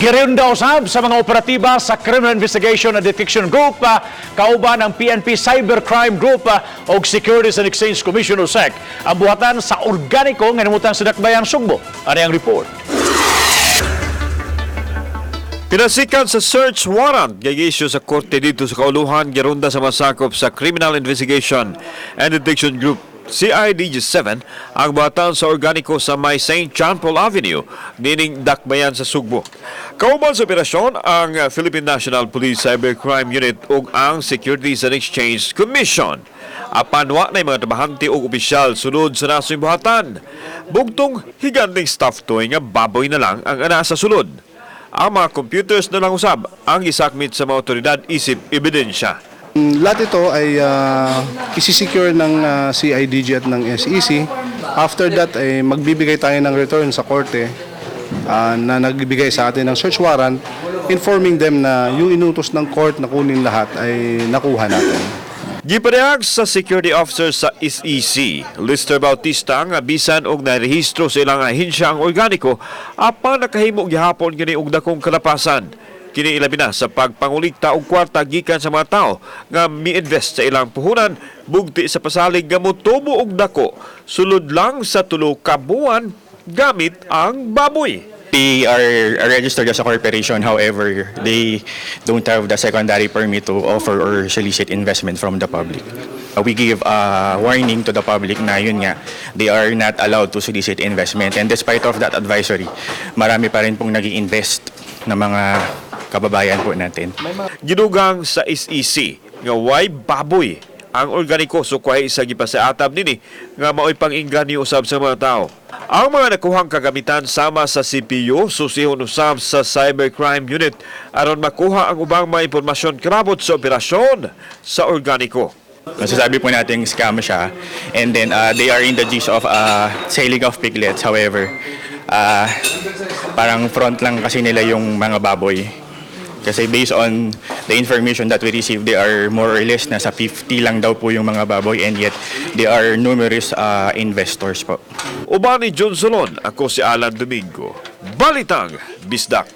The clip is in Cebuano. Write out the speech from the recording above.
Girinda usab sa mga operatiba sa Criminal Investigation and Detection Group kauban ang PNP Cybercrime Group og Securities and Exchange Commission o SEC ang buhatan sa organiko nga namutang sa Dakbayan, Sugbo. Ano ang report? Pinasikan sa search warrant nga issue sa korte didto sa kauluhan, gironda sa masakop sa Criminal Investigation and Detection Group CIDG 7 ang buhatan sa organiko sa may St. John Paul Avenue nining Dakbayan sa Sugbo. Kauban sa operasyon ang Philippine National Police Cybercrime Unit ug ang Securities and Exchange Commission. Apan wa na mga trabahante ug opisyal sulod sa nasoy buhatan. Bugtong higanteng stuffed toy nga baboy na lang ang ana sa sulod. Ang mga computers na lang usab ang gisakmit sa mga otoridad isip ebidensya. Lahat ito ay isi-secure ng CIDG at ng SEC. After that ay magbibigay tayo ng return sa korte na nagbibigay sa atin ng search warrant, informing them na yung inutos ng court na kunin lahat ay nakuha natin. Gipadayag sa security officer sa SEC, Lister Bautista, nga bisan og narehistro sa ilang ahensya ang organiko, apan nakahimo gihapon kini og dakong kalapasan. Kini ilabi na sa pagpangulikta og kwarta gikan sa mga tao nga mi-invest sa ilang puhunan bugti sa pasalig nga motubo og dako sulod lang sa 3 ka buwan gamit ang baboy. They are registered as a corporation. However, they don't have the secondary permit to offer or solicit investment from the public. We give a warning to the public na yun nga, they are not allowed to solicit investment. And despite of that advisory, marami pa rin pong nag invest na mga kababayan po natin. Gidugang sa SEC nga way baboy ang organiko, sukwahi sa gipasatab nini nga maoy pang-inganyo usab sa mga tao. Ang mga nakuhang kagamitan sama sa CPU, susihon usab sa Cybercrime Unit aron makuha ang ubang mga impormasyon krabot sa operasyon sa organiko. Masasabi po natin scam siya. And then they are in the gist of selling of piglets. However, parang front lang kasi nila yung mga baboy. Kasi based on the information that we received, they are more or less nasa 50 lang daw po yung mga baboy and yet they are numerous investors po. Uban ni John Solon, ako si Alan Domingo. Balitang Bisdak.